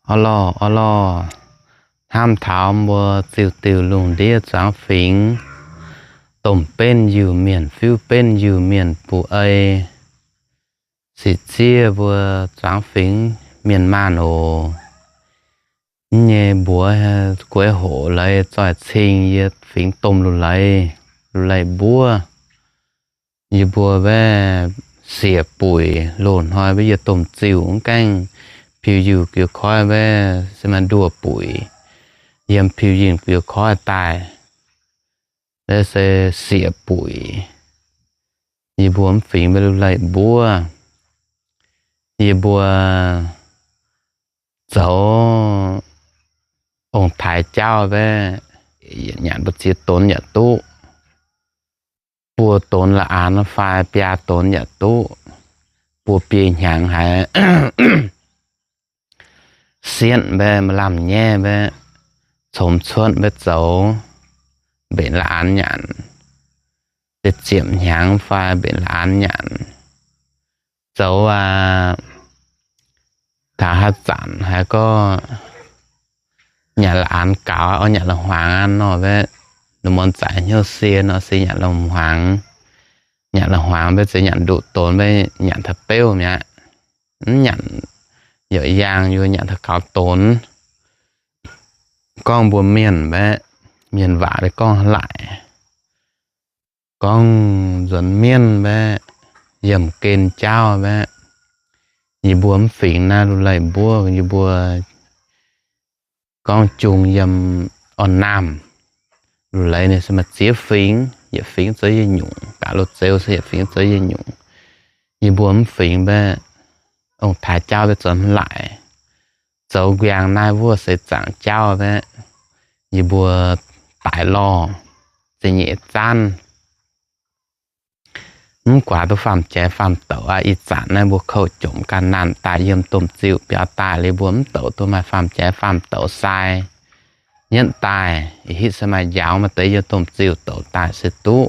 Orv lorh, orv lorh, hnamv taux mbuo ziux diuh lungh ndiev zuangx fingx, domh benv Iu-Mienh, fiuv benv Iu-Mienh, bueix ei sic ziev mbuo zuangx fingx mienh maanh oc. Nyei mbuox gueix hoqc leiz zoih cing yie fingx domh lu leiz, lu leiz mbuov. Yie mbuo mbaeqv siec buic loz-hnoi mbaeqv yie domh ziuh mv gaengh piu-yiuh giux koiv mbaeqv se maaih nduoh buic, yiem piu-yiuh giux koiv daaih, mbaeqv se siec buic. Yie mbuo mv fingx mbaeqv lu leiz mbuov. Yie mbuo zoux ong-taaix jauv mbaeqv, nyanc mbu'ziex donx yaac duqv, buo donx la'anx fai biaa donx yaac duqv, buo biei hnyangx haiz sienv mbaeqv maaih lamh nyaiv mbaeqv, congx cuotv mbaeqv zoux mbenc la'anx nyanc, ziepc hnyangx fai mbenc la'anx nyanc. Zoux aqv, taux haaix zanc haiz gorngv nyanc la'anx gaux, orv nyanc la'hmuangx aqv nor mbaeqv, lungh muonz zaqc hnyouv sie nor se nyanc la'hmuangx. Nyanc la'hmuangx mbaeqv zeiz nyanc nduqc donx mbaeqv nyanc taux beuv mi'aqv. Mv nyanc yaac yaangh yie nyanc taux gaux donx. Gorngv mbuo mienh mbaeqv, mienh waac gorngv hlaaix, gorngv nzuonx mienv mbaeqv, yiemh gen jauv mbaeqv, yie mbuo mv fingx naaiv lu leiz mbuov, yie mbuo gorngv jung yiem orn naamh. Lu leiz ninh se maaih ziex fingx, yietc fingx zoux yietc nyungc, gaax loz-zeux se yietc fingx zoux yietc nyungc. Yie mbuo mv fingx mbaeqv, ong-taaix jauv mbaeqv zoux hlaaix, zoux nquaengx naaiv wuov seix zaangc jauv mbaeqv, yie mbuo daic lorh, za'nyeic zanv. Mv guaax duqv faam jaaix faam douz aqv. Ih zanc naaiv mbuo kouv jomc ga'naanh daaih yiem domh ziuh biaux daaih liuz mbuo mv douc duqv maaih faam jaaix faam douz sai. Nyienv daaih ih hitv se maaih njaaux maaih deix yiem domh ziuh douc daaih se duqv.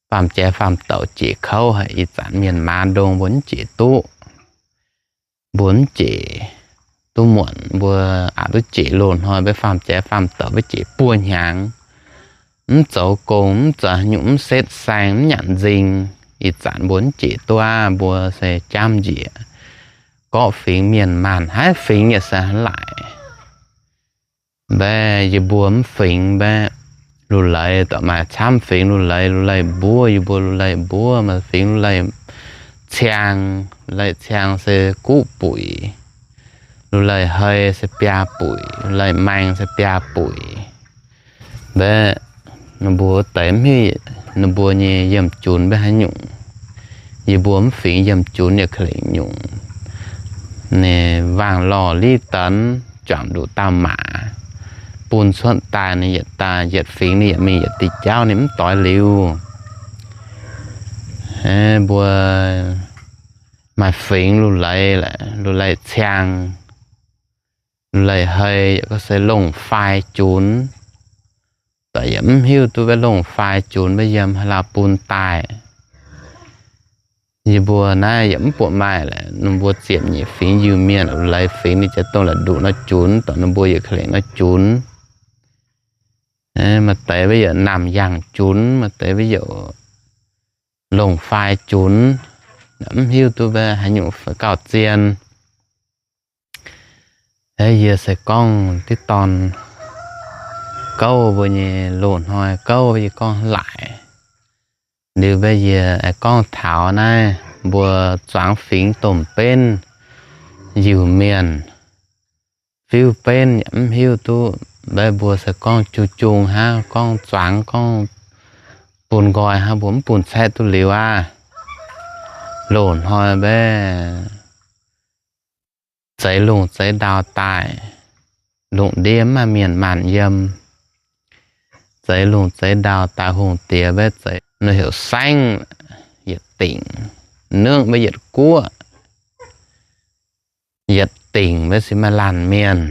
Faam jaaix faam douz jiex kouv haic, ih zanc mienh maaz ndongh mbuo mv jiex duqv. Mbuo mv jiex duqv muonc, mbuo aqc duqv jiex loz-hnoi mbaeqv faam jaaix faam douz mbaeqv jiex buo hnyangx, mv zoux gong, mv zoux haaix nyungc, mv setv saeng, mv nyanc nzing. Ih zanc mbuo mv jiex duqv aqv, mbuo se jaamv njiec gorqv fingx mienh maanh, haaix fingx yaac se hlaaix. Mbaeqv yie mbuo mv fingx mbaeqv, lu leiz dorh maaih camv fingx lu leiz, lu leiz mbuov, yie mbuo lu leiz mbuov, maaih fingx lu leiz ciang, lu leiz ciang se guv buic, lu leiz hei se biaa buic, lu leiz maeng se biaa buic. Mbaeqv ninh mbuo wuov deix mv hiuv ninh mbuo nyei yiemh junx mbaeqv haaix nyungc. Yie mbuo mv fingx yiemh junx yietc ka'lengc nyungc. Ninh waangh lorh liv danx juangc nduqc dauh maac bun cuotv daaih, ninh yietc daaih yietc fingx ninh yietc mingh yietc diuh jauv, ninh mv doix liuz. Mbuo maaih fingx lu leiz, lu leiz ciang, lu leiz hei, yaac gorngv se longh fai junx. Daaih yaac mv hiuv duqv mbaeqv longh fai junx mbaeqv yiem haaix lauh bun daaih. Yie mbuo naaiv yaac mv buatc maaih lorqc. Ninh mbuo ziepc nyeic fingx Iu-Mienh, lu leiz fingx ninh jiex dongh la'nduqc nor junx, dorh ninh mbuo yietc ka'lengc nor junx. Maaih deix mbaeqv yaac naamh yangh junx, maaih deix mbaeqv yaac longh fai junx. Mv hiuv duqv mbaeqv haaix nyungc gauh zien. Yie se gorngv diqv dorn gouv mbuo nyei loz-hnoi, gouv yie gorngv hlaaix. Liuz mbaeqv yie aengx gorngv taux naaiv mbuo zuangx fingx domh benv, Iu-Mienh, fiuv benv yaac mv hiuv duqv. Mbaeqv mbuo se gorngv jung jung hnangv, gorngv zuangx, gorngv bun nqoi hnangv, mbuo mv bun caeqv duqv liuz aqv. Loz-hnoi mbaeqv zeix lungh zeix ndau daaih, lungh ndiev mv maaih mienh maanh yiem. Zeix lungh zeix ndau daaih, hungh diex mbaeqv zeix nor heuc saengv, yietc dingc nungv mbaeqv yietc guoqv, yietc dingc mbaeqv se maaih laanh mienh,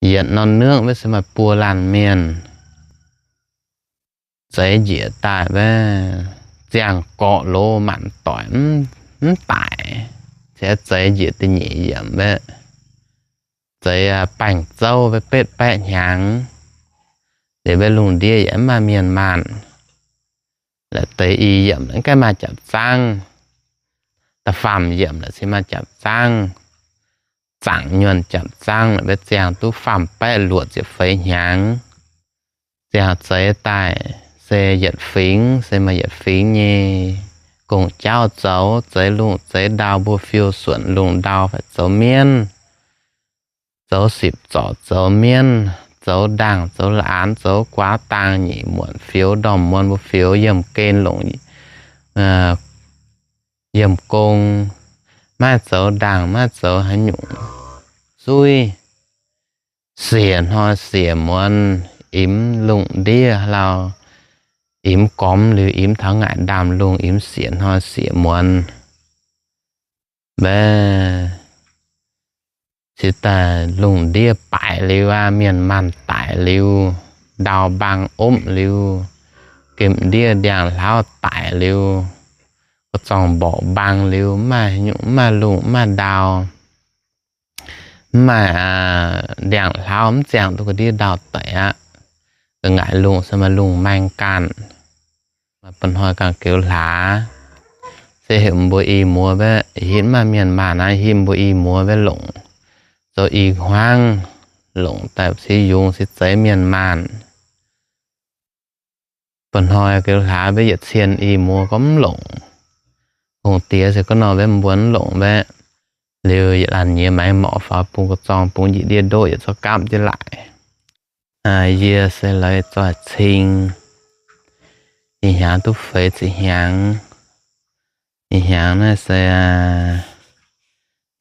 yietc norm nungv mbaeqv se maaih buo laanh mienh. Zeix njiec daaih mbaeqv ziangh gorqv loz maanc doic mv daic, cingx zeix njiec da'nyeic yiemc mbaeqv Zeix baengc zouv mbuo betv baeqv hnyangx, liuz mbuo lungh ndiev yaac mv maaih mienh maanh. Laaix deix i yiemc mv gaengh maaih jaapc zaangv, da'faam yiemc laaix se maaih jaapc zaangv, zaangc nyuonh jaapc zaangv laaix mbuo ziangh duqv faam baeqv luoqc ziepc feix hnyangx. Ziangh zeix daaih se yietc fingx, se maaih yietc fingx nyei gong-jauv zoux, zeix lungh zeix ndau mbuo fiou suonc lungh ndau fai zoux mienv, zoux sipc zorc zoux mienv, zoux ndaangc zoux laanz zoux guaav daangh nyeic muonc fioux ndorm muonz mbuo fioux yiemh gen longc yiemh gong, maiv zoux ndaangc maiv zoux haaix nyungc suiv, siec hnoi siec muonz, imx lungh ndiev lauh, imx gormx liuz imx taux ngaaic ndaamv-lungh imx siec hnoi siec muonz. Mbe cingx daaih lungh ndiev baaic liuz aqv, mienh maanh daic liuz, ndau mbaang opv liuz, gemh ndiev ndiangx-hlauv daic liuz, gorx-zorng mborqc mbaang liuz, mv maaih nyungc, mv maaih lungh, mv maaih ndau, mv maaih ndiangx-hlauv, mv ziangh duqv ga'ndiev ndau daic aqv. Ga'ngaaic lungh se maaih lungh maeng ganh. Maaih ba'hnoi ganh geux hlaax, se heuc mbuo i muoz mbaeqv, hitv maaih mienh maanh naaiv, hitv mbuo i muoz mbaeqv longc, zoux i hmuangv, longc daaih se yungz se zeix mienh maanh. Ba'hnoi geux hlaax mbaeqv yietc cien i muoz gorngv mv longc. Hungh diex se gorngv nor mbaeqv mbuo mv longc mbaeqv. Liuz yietc laanh nyiex maengx morqc faaux bungx gorx-zorng bungx njiec ndiev ndoqv yietc zorqv gapv jienv laaic. Yie se lorz zoih cing, ih hnyangx duqv feix ziepc hnyangx. Ih hnyangx naaiv se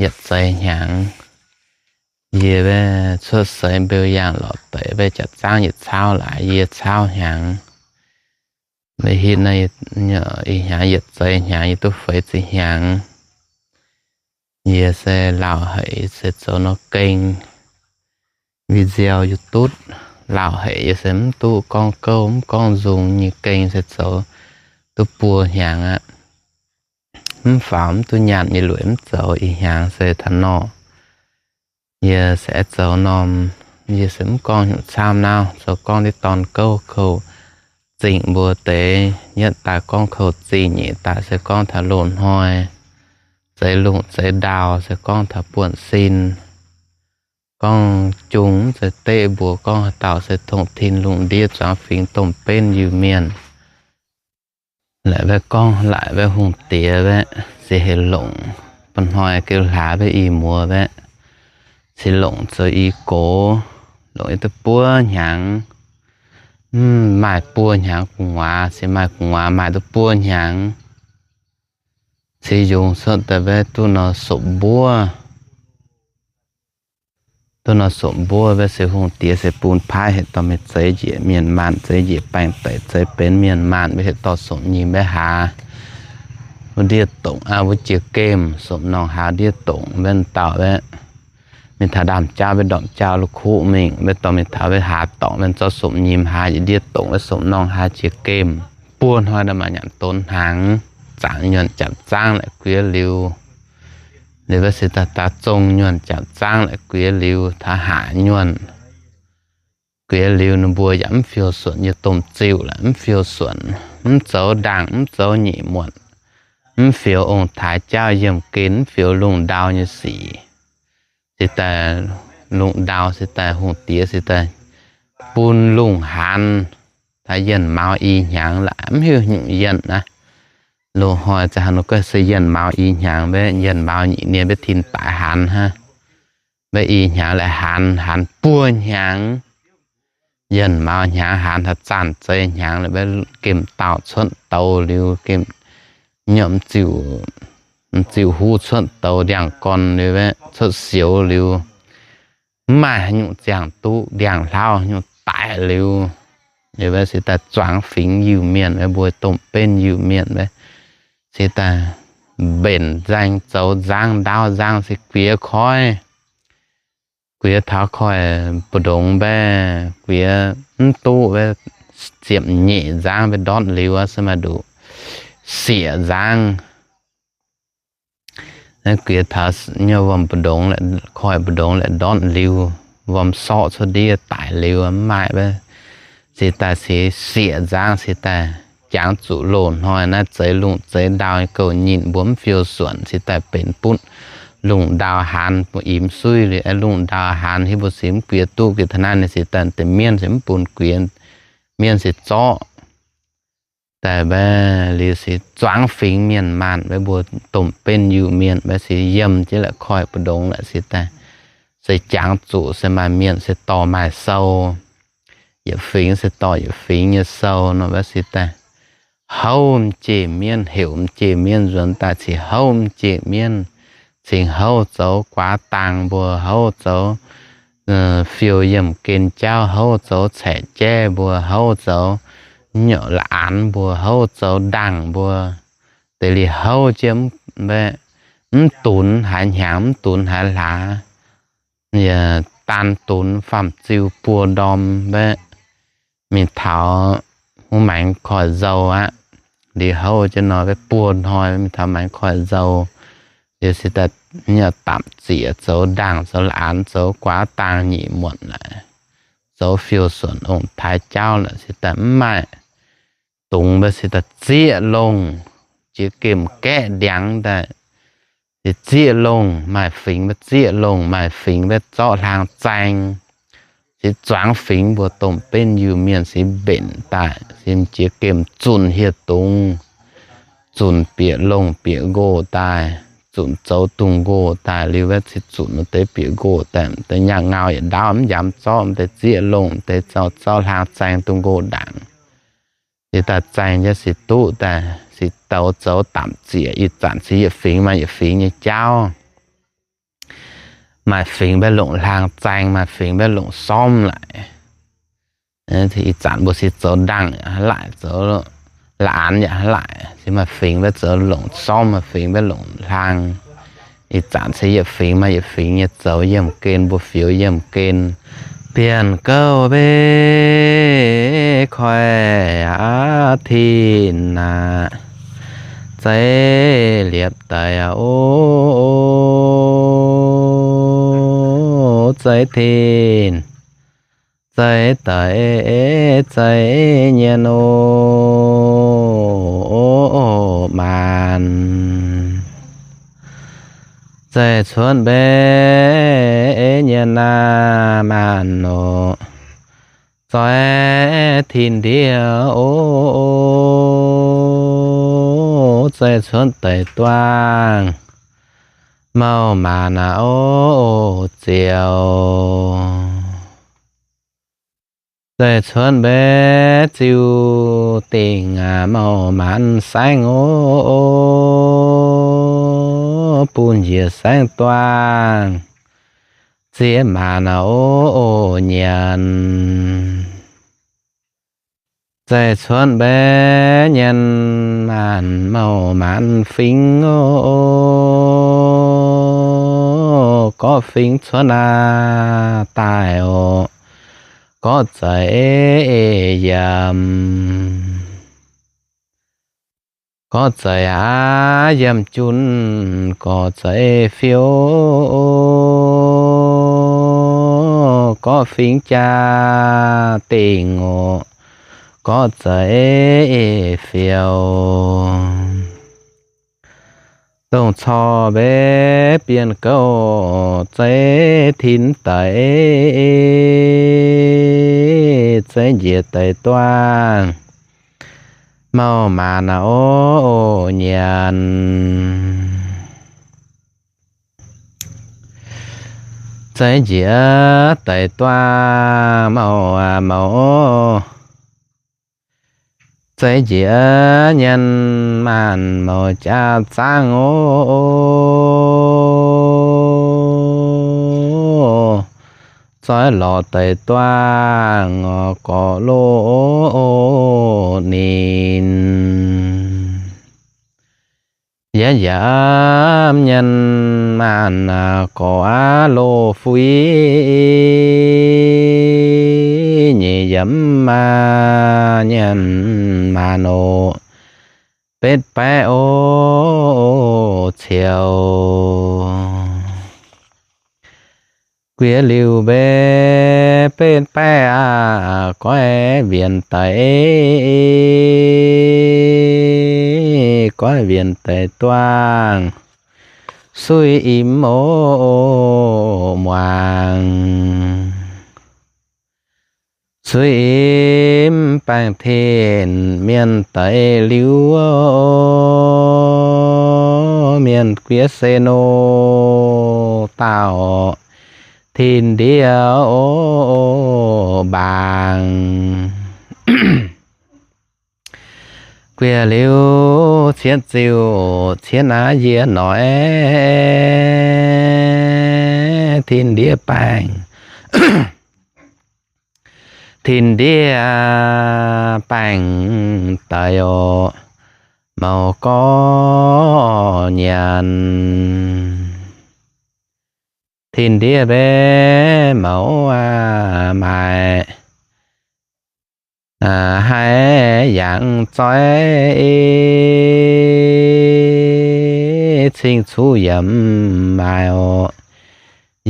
yietc zeix hnyangx. Yie cuotv seix mbeu yaangh lorz deix mbaeqv jaax zaangv yietc cauv laaix yie cauv hnyangx. Mbuo hitv naaiv ih hnyangx yietc zeix hnyangx, yie duqv feix ziepc hnyangx. Yie se lauh haic, yie se zoux nor geng video YouTube, lauh haic yie se mv duqv gorngv gouv mv gorngv nzung nyei geng se zoux duqv buo hnyangx aqv. Mv faaux mv duqv nyaanh nyei lueic mv zoux, ih hnyangx se taux nor. Yie se aengx zoux norm, yie se mv gorngv hnyouv camv nauv, zoux gorngv diqv dorn gouv kouv zingh mbuo deix, yietv daaih gorngv kouv zingh, nyeic daaih se gorngv taux loz hnoi, zeix lungh zeix ndau se gorngv taux buonv-sin, gorngv jung mv zeiz deqv mbuo gorngv haaix dauh se tongh tin lungh ndiev zuangx fingx domh benv Iu-Mienh. Laaix mbaeqv gorngv laaix mbaeqv hungh diex mbaeqv se heuc longc, ba'hnoi geux hlaax mbaeqv i muoz mbaeqv se longc zoux i gox, longc yie duqv buo hnyangx. Mv maaih buo hnyangx gu'nguaaz, se maaih gu'nguaaz maaih duqv buo hnyangx. Se yungz cuotv daaih mbaeqv duqv nor sopc mbuov. Duqv nor sopc mbuov mbaeqv se hungh diex se bun paaiv heuc dorh mingh zeix njiec mienh maanh, zeix njiec baengh deic, zeix benx mienh maanh, mbaeqv heuc dorh sopc nyim mbaeqv haaz wuov ndiev dongc aqv, wuov jiex gemh sopc norngh haaz ndiev dongc mbaeqv dauh mbaeqv. Mingh taux ndaamv-jauv mbaeqv ndorpc jauv la'kuqv mingh, mbaeqv dorh mingh taux mbaeqv haaz dorngc mbaeqv zorqv sopc nyim haaz yietc ndiev dongc mbaeqv sopc norngh haaz jiex gemh. Buo hnoi nda'maah nyanc donx hnaangx, zaangc nyuonh jaapc zaangv laaic guiex liuz, liuz mbaeqv se daaih daaih zong nyuonh jaapc zaangv laaic guiex liuz taux haac nyuonh. Guiex liuz ninh mbuo yaac mv fiou suonc yie domh ziuh laaic, mv fiou suonc, mv zoux ndaangc, mv zoux nyeic muonc, mv fiou ong-taaix jauv yiemh gen, mv fiou lungh ndau nyei sic. Se daaih lungh ndau se daaih hungh diex se daaih bun lungh haanz taux yienh mauz i hnyangx laaic, mv hiuv nyungc yienh aqv. Loz-hnoi za'haaix nor gorngv se yienh mauz i hnyangx mbaeqv, yienh mauz nyeic nie mbaeqv tin daaih haanz hnangv. Mbaeqv i hnyangx laaic haanz, haanz buo hnyangx. Yienh mauz hnyangx haanz taux zaanh zeix hnyangx liuz mbaeqv gemh dauh cuotv douz liuz, gemh nyormh ziuh, ziuh huv cuotv douz ndiangx-gorn liuz mbaeqv cuotv sioux liuz, mv maaih haaix nyungc ziangh duqv, ndiangx-hlauv haaix nyungc daic liuz, liuz mbaeqv se daaih zuangx fingx Iu-Mienh mbaeqv, mbuo domh benv Iu-Mienh mbaeqv, se daaih mbenc nzaeng zoux nzangv, ndaauv nzangv se guiex koiv. Guiex taux koiv mbu'ndongx mbaeqv, guiex mv duqv mbaeqv, ziepc nyeic nzangv mbaeqv ndortv liuz aqv, se maaih nduqc sieqv nzangv. Naaiv guiex taux nyei wuom mbu'ndongx, koiv mbu'ndongx la'ndortv liuz, wuom sorqv cuotv ndiev daic liuz mv maaih, se daaih se sieqv nzangv, se daaih jangx zuqc loz-hnoi naaiv zeix lungh zeix ndau gouv nyinh mbuo mv fiou suonc, se daaih benx butv lungh ndau haanz mbuo imx suiv liuz, lungh ndau haanz hiuv mbuo se mv guiex duqv guiex taux naaiv, ninh se daaih deix mienv se mv bun guiex, mienv se zorqv daaih mbaeqv liuz se zuangx fingx mienh maanh mbaeqv mbuo domh benv Iu-Mienh mbaeqv se yiem jienv la'koiv mbu'ndongx la'sic daaih, se jangx zuqc se maaih mienh se dorh maaih sou, yietc fingx se dorh yietc fingx nyei sou nor mbaeqv sic daaih, houv m'jeh mienv, heuc m'jeh mienv nzuonx daaih cingx houv m'jeh mienv, cingx houv zoux guaax dangh mbuo, houv zoux fiou yiemh gen jauv, houv zoux caeqv jaiv mbuo, houv zoux nyouc la'anx mbuo, houv zoux ndangh mbuo, deix liuz houv jienv mbaeqv, mv dunx haaix hnyangx, mv dunx haaix hlaax, yaac daan dunx faam-ziu buo ndorm mbaeqv, mingh taux huv maengx koiv nzou aqv. Liuz houv jienv nor mbaeqv buo hnoi mingh taux maengx koiv nzou, liuz sic daaih nyei dapc ziec zoux ndangh, zoux la'anx, zoux guaax dangh nyic muonc laaix, zoux fiou suonc ong-taaix jauv laaix sic daaih mv maaih dungz mbaeqv sic daaih zieqv longh, jiex gemh gaeqv ndiangx daaih, se zieqv longh, maaih fingx mbaeqv zieqv longh, maaih fingx mbaeqv zorqv hlang zaeng, se zuangx fingx mbuo domh benv Iu-Mienh se mbenc daaih, se jiex gemh zunc hieh dungz, zunc bieqc longh bieqc nqox daaih, zunc zoux dungz nqox daaih liuz mbaeqv se zunc deix bieqc nqox daaih, deix nyaanh ngau yietc ndaauv mv njamv zorqv, deix zieqv longh, deix zorqv hlang zaeng dungz nqox ndaangc. Liuz daaih zaeng jienv se duqv daaih se douz zoux dapc ziec, ih zanc se yietc fingx maaih yietc fingx nyei jauv. Maaih fingx mbaeqv longc hlang zaeng, maaih fingx mbaeqv longc sormv laaix. Ih zanc mbuo se zoux ndangh hnangv laaic, zoux la'anx yaac hnangv laaic, se maaih fingx mbaeqv zoux longc sormv, maaih fingx mbaeqv longc hlang. Ih zanc se yietc fingx maaih yietc fingx nyei zoux yiemh gen, mbuo fioux yiemh gen. Bienh gouv mbe koiv aqv, tin aqv, zeiv liepc daic aqv, o, zeiv tin, zeiv daic, zeiv nyienh, o, maanc. Zeiv cuotv mbe nyienh aav, maanc nor, zoih tin ndiev, o, zeiv cuotv deix duangh, mouh maanc aav, o, ziouc. Zeiv cuotv mbe ziuh dingh aav, mouh maanc saengv, o, bun njiec saengv duangh, ziex maanc aav, o, nyienc. Zeiv cuotv mbe nyienc maanc, mouh maanc fingx, o, gorqv fingx cuotv aav daaih, o, gorqv zeiv yiem. Gorqv zeiv aav yiem junv, gorqv zeiv fiou, gorqv fingx jaa dingh, o, gorqv zeiv fiou. Dongh corc mbe bienh gouv, zeiv tin daic, zeiv njiec daic duangh, mouh maanc aav, o, nyienc. Zeiv njiec daic duangh, mouh aav, mouh, o, zeiv njiec nyienc maanc, mouh jaa zaangv, o, zoih lorz daic duangh, o, gorqv loz, o, ninh. Yietv yaac mv nyienc maanc, gorqv aav loz fuix, nyic yaac mv maaih nyienc maanc, o, betv baeqv, o, ciouc. Guiex liuz mbe benx baeqc aqv, goiv wienx deix, goiv wienx deix duangh, suiv imv oc muangx. Suiv imv baengh tin mienh deix liuz, mienh guiex se nor dauh tin ndiev oc mbaangc. Guiex liuz cietv ziuc cietv aav yie noic, tin ndiev baengh, tin ndiev baengh deix oc, mouz gorx nyanc. Tin ndiev mbe mouz aac, maaih haih yangh zoih, cing-cuqv yaac maaih oc,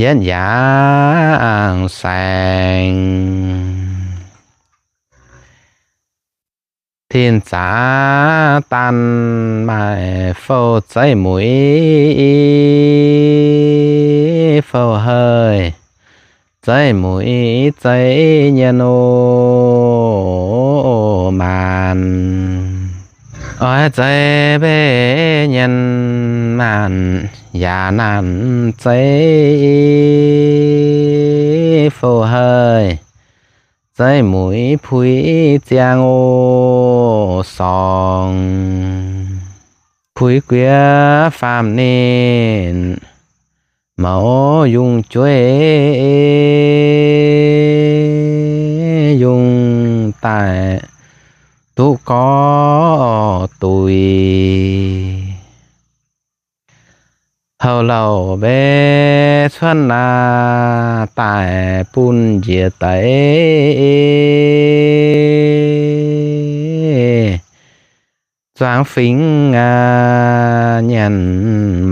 yietv yaac saeng. Tin zaax daan maaih fouv zeiv muiz, fouv haic, zeiv muiz zeiv nyanc oc maanc. Oix zeiv mbe nyanc maanc, yaac naanc zeiv fouv haic, zeiv muiz puix ziangh oc sorngx. Puix guiex faam ninh, mouz yungh jueiv, yungh daaih duqv gorx duic. Houv louh mbe cuotv aav daaih bun njiec deix zuangx fingx aac nyanc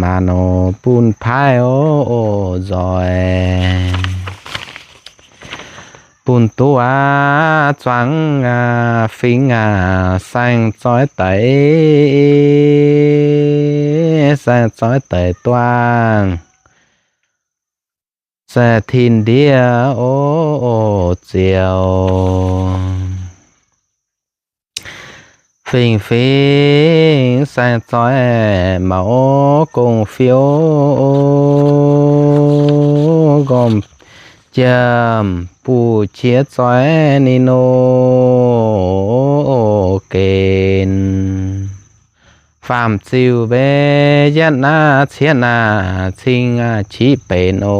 maanc oc, bun paaiv oc nzoih. Bun duqv aav zuangx aac fingx aac saeng-zoih deix, saeng-zoih deix duangh, se tin ndiev oc ziouc. Fingx-fingx saeng-zoih maux gong-fiouv, nqormh jiem buv qiex zoih ninh oc gen. Faam-ziuh mbe yietv naaiv cietv naaiv cing qiv benx oc.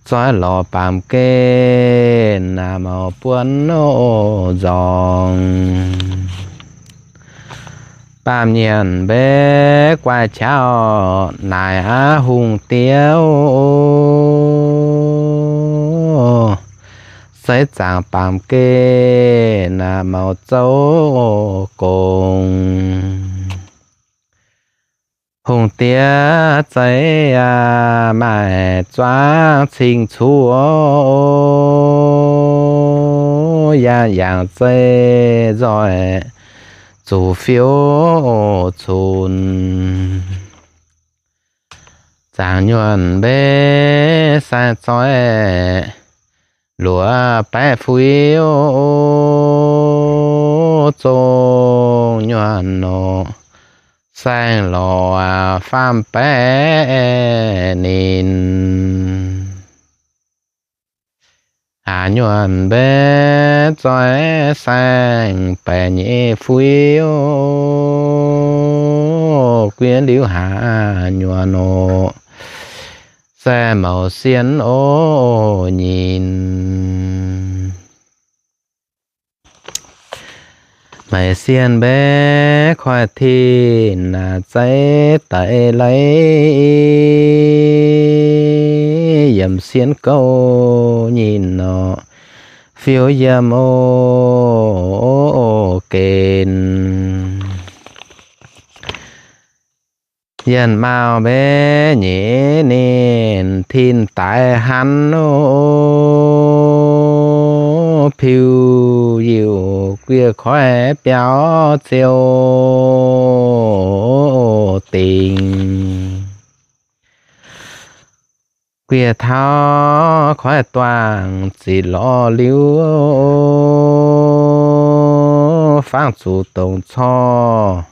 Zoih lorz baamh gen naaiv maux buonv oc nzorngc. Baamh nyanc mbe guaix qaqv naaic aav hungh diev oc. Seix zaangc baamh gen naaiv maux zouv gong. Hungh diev zeiv aac maaih zuangx cing-cuqv oc. Yangh yangh zeiv nzoih zuqc fiouv oc cunx. Zaangc nyuonh mbe saeng-zoih luoqc baeqv fuiv oc. Zong nyuonh oc, saeng lorz faam baeqv ninh. Haav nyuonh mbe zoih saeng baeqv nyei fuiv oc. Guiex liuz haav nyuonh oc, se mouz sien oc nyinc. Maiv sien mbe koiv tin naaiv zeiv daaih leiz yiem sien gouv nyinc nor, fiouv yiem oc gen. Yienh maauh mbenc nyeic ninh tin daic hnangv nor, piu yiuh guie koiv biauv ziouc dingc. Guie taux koiv duangh ziqc lorz liuz, fangx zuqc dongc corc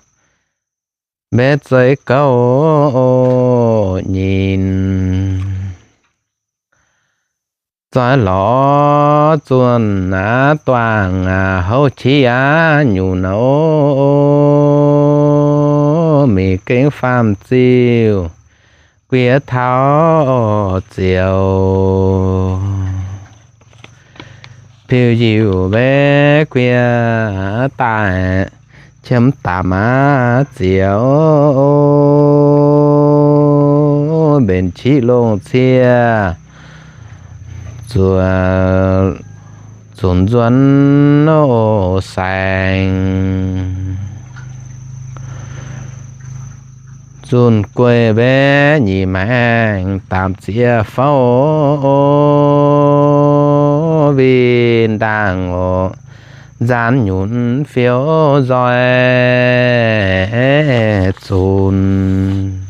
mbenc zeiv gouv nyinc. Zoih lorz zunh aav duangh aac, houv qiex aav nyunc aac, mingh gengh faam-ziuh guie taux ziouc piu yiuh mbenc guie daaih qiemx daaih maaz ziouc mbenc qiex longc cie zuqc zunc nzuonx saengx. Zunh guei mbenc nyic maengx daapc ziex fouv, winh ndaangc oc, nzaanx nyunc fiou nzoih zunc.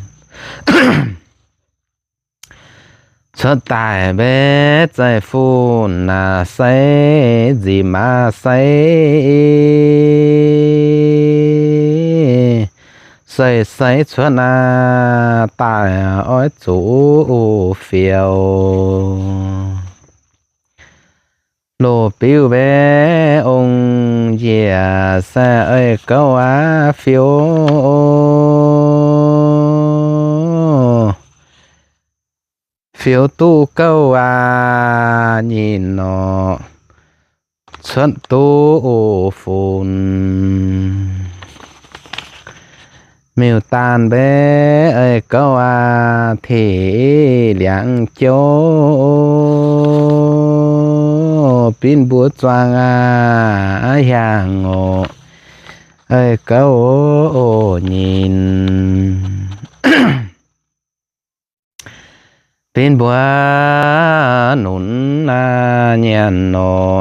Cuotv daaih mbenc zeiv fun aac, seix nzipc maaz seix, seix seix cuotv aac, daaih oix zuqc fiou. Loz-biuv mbenc ong njiec se ei gouv aav fiou, fiou duqv gouv aac nyinc nor, cuotv duqv fun. Miuc-daanh mbenc ei gouv aac, tih liangx jouv, binv mbuo zuangx aac hiaangx oc, ei gouv nyinc. Binv mbuo nunc aac nyanc nor,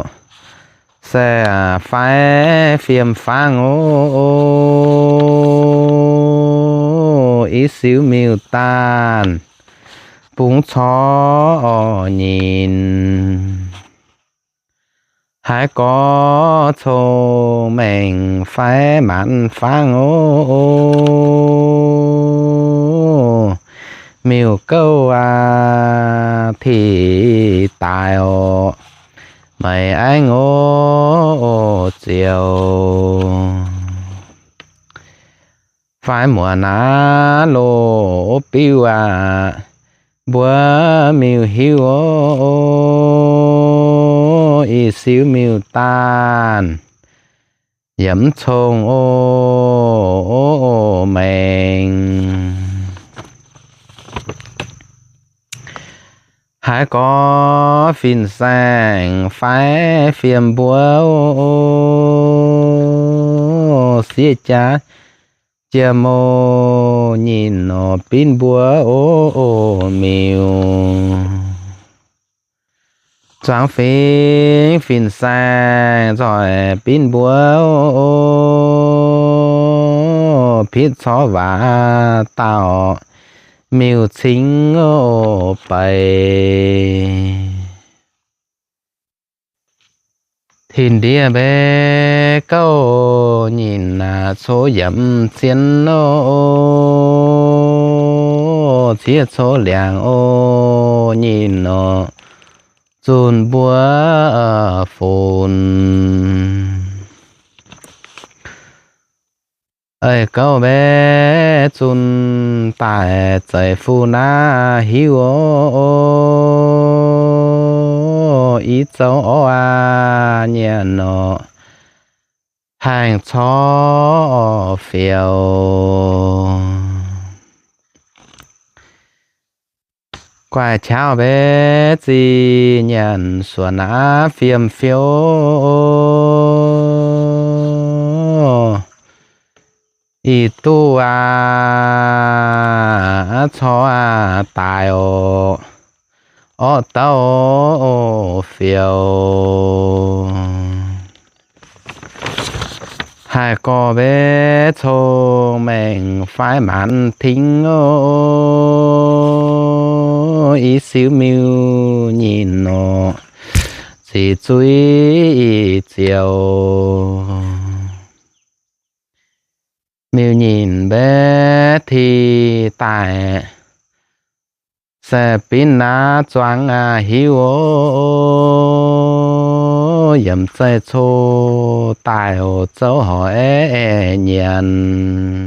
se fai fiem fangv oc, i siux miuc-daanh bungx corc nyinc. Haiz gorx cong-mengh fai maanc fangv oc, miuc gouv aac, tih daaih oc, maiv aengx oc ziouc fai muonc aac, loz-biuv aac, mbuo miuc-hiuv oc, i siux miuc-daanh yiem cong oc-mengh. Haiz gorx fin-saeng fai fiem mbuo oc, sieqv jaax jiem oc nyinc nor, binv mbuo oc miuc. Zuangx fingx fin-saeng nzoih binv mbuo oc, pitv corc waac dauh miuc-cingx oc beic. Tin-ndiev mbenc gouv nyinc aac, coqv yiemc zien oc, zieqv coqv liangx oc nyinc nor, zunh mbuo funx. Ei gouv mbenc zunh daaih zeiv fun aac hiuv oc, i zoux orv aac nyanc nor, haengh corc fiou. Guaix qauv mbenc zih nyanc suonc aac fiem fiou, ih duqv aac corc daaih oc, orqv douv fioux. Haih gorx-mbenc cong-mengh faix maanc ting oc, i siu miuc-nyinh oc, ziqc zuiz i ziouc. Miuc-nyinh mbaeqv ti daaih, se binv naaiv zuangx hiuv oc, yiemc zeiv cong daaih oc, zouv horc aeqv, aeqv nyanc.